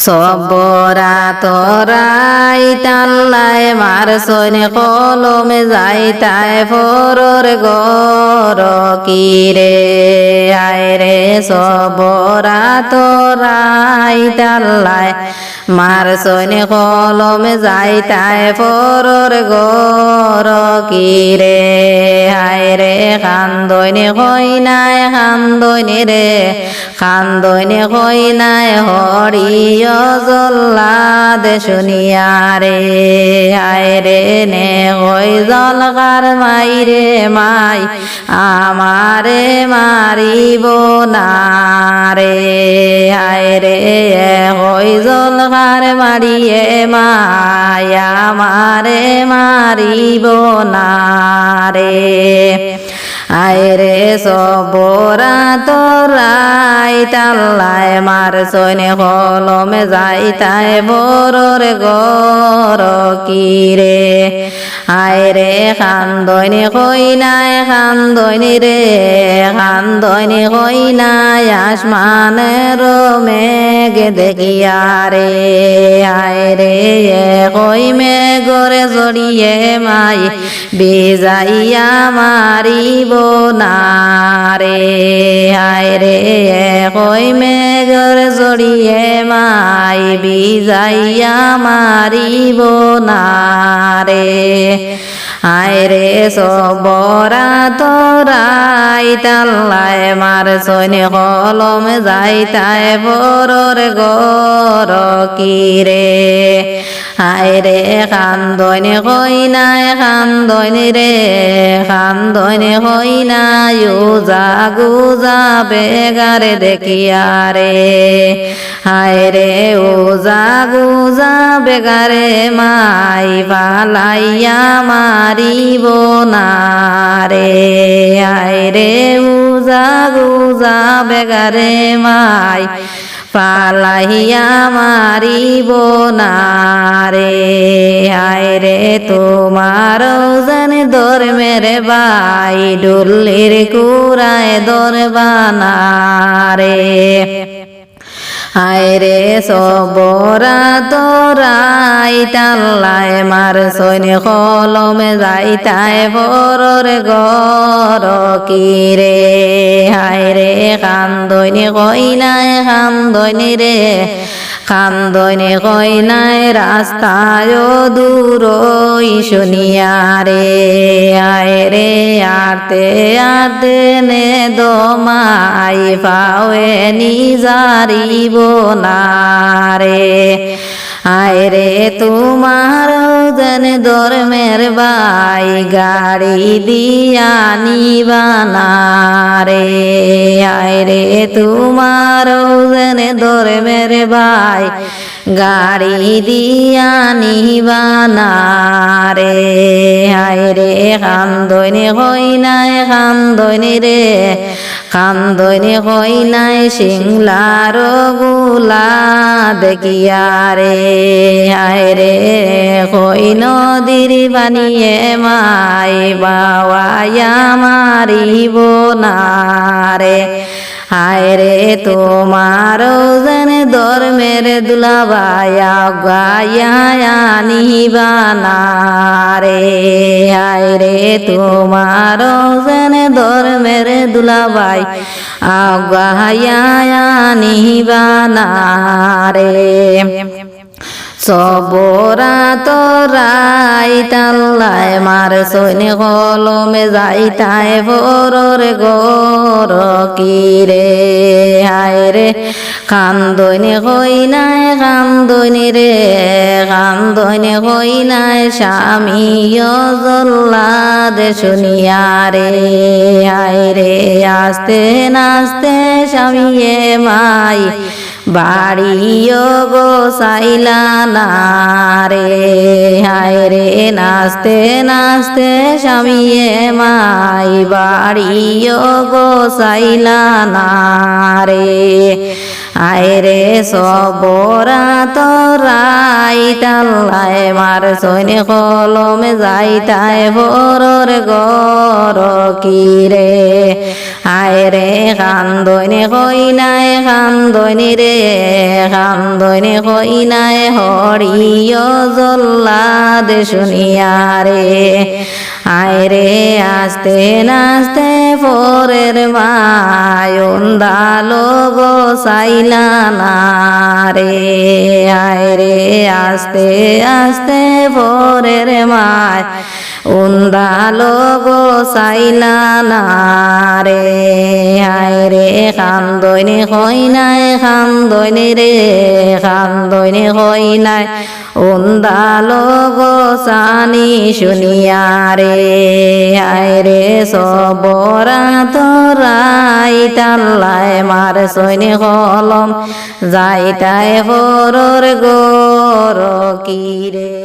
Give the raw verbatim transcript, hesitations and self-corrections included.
সবরাতর রাইতাল্লায় মারছইন কলম যাইতায় পরর ঘর কিরে। হায়রে সবরাতর রাইতাল্লায় মারছইন কলম যাইতায় পরর ঘর কিরে। হায়রে কান্দইন কইনায় কান্দইন রে, কান্দইন কইনায় হরিয় জল্লাদ শুনিয়া রে। হায়রে নে কই জলকার মাইরে মাই, আমারে মারিব না রে। হায়রে কই জলকার মারিয়ে মাই, আমারে মারিব না রে। হায়রে সবরাতর রাইতাল্লায় মারছইন কলম যাইতায় পরর ঘর কিরে। হায়রে কান্দইন কইনায় কান্দইন রে, কান্দইন কইনায় আসমানর মেঘ দেখিয়া রে। হায়রে কই মেঘর জড়িয়ে মাই ভিজাইয়া মারিব না রে। হায়রে কই মেঘর জড়িয়ে মাই ভিজাইয়া মারিব না রে। হায়রে সবরাতর রাইতাল্লায় মারছইন কলম যাইতায় পরর ঘর কিরে। হায়রে কান্দইন কইনায় কান্দইন রে, কান্দইন কইনায় উজা গুজা বেগারে দেখিয়া রে। হায়রে উজা গুজা বেগারে মাই ফালাইয়া মারিব না রে। হায়রে উজা গুজা বেগারে মাই ফালাইয়া মারিব না রে। হায়রে তুমার যেন ধর্মের ভাই ডুল্লির কুড়ায় ধরবা না রে। হায়রে সবরাতর রাইতাল্লায় মারছইন কলম যাইতায় পরর ঘর কিরে। হায়রে কান্দইন কইনায় কান্দইন রে, কান্দইন কইনায় রাস্তায় দূরই শুনিয়া রে। হায়রে আরতে আরতে নে দমাই পাওয়ে নিজারিব না রে। হায়রে তুমার যেন ধর্মের ভাই গাড়ি দিয়া নিবা না রে। হায়রে তুমার যেন ধর্মের ভাই গাড়ি দিয়া নিবা না রে। হায়রে কান্দইন কইনায় কান্দইন রে, কান্দইন কইনায় সিংলার গুলা দেখিয়া রে। হায়রে কই নদীর পানিয়ে মাই বাওয়াইয়া মারিব না রে। হায়রে তুমার যেন ধর্মের দুলাভাই আগুয়াইয়া নিবা না রে। হায়রে তুমার যেন ধর্মের দুলাভাই আগুয়াইয়া নিবা না রে। সবরাতর রাইতাল্লায় মারছইন কলম যাইতায় পরর ঘর কিরে। হায়রে কান্দইন কইনায় কান্দইন রে, কান্দইন কইনায় স্বামীয় জল্লাদ শুনিয়া রে। হায়রে আস্তে নাস্তে স্বামীয়ে মাই বাড়িও গো চাইলা না রে। হায়রে নাচতে নাচতে স্বামীয়ে মাই বাড়িও গো চাইলা না রে। আয়রে সবরাতর রাইত আল্লায় মারছইন কলম, যাইতায় পরর ঘর কিরে। আয়রে কান্দইন কইনায় কান্দইন রে, কান্দইন কইনায় হরিয় জল্লাদ শুনিয়া রে। আয়রে আস্তে নাস্তে পরর মায় উন্দালো গোসাইলা না রে। আয়রে আস্তে আস্তে পরর মায় উন্দালো গোসাইলা না রে। আয়রে কান্দইন কইনায় কান্দইন রে, কান্দইন কইনায় উন্দালো গোসানি শুনিয়া রে। আয়রে সবরাতর রাইত আল্লায় মারছইন কলম, যাইতায় পরর ঘর কিরে।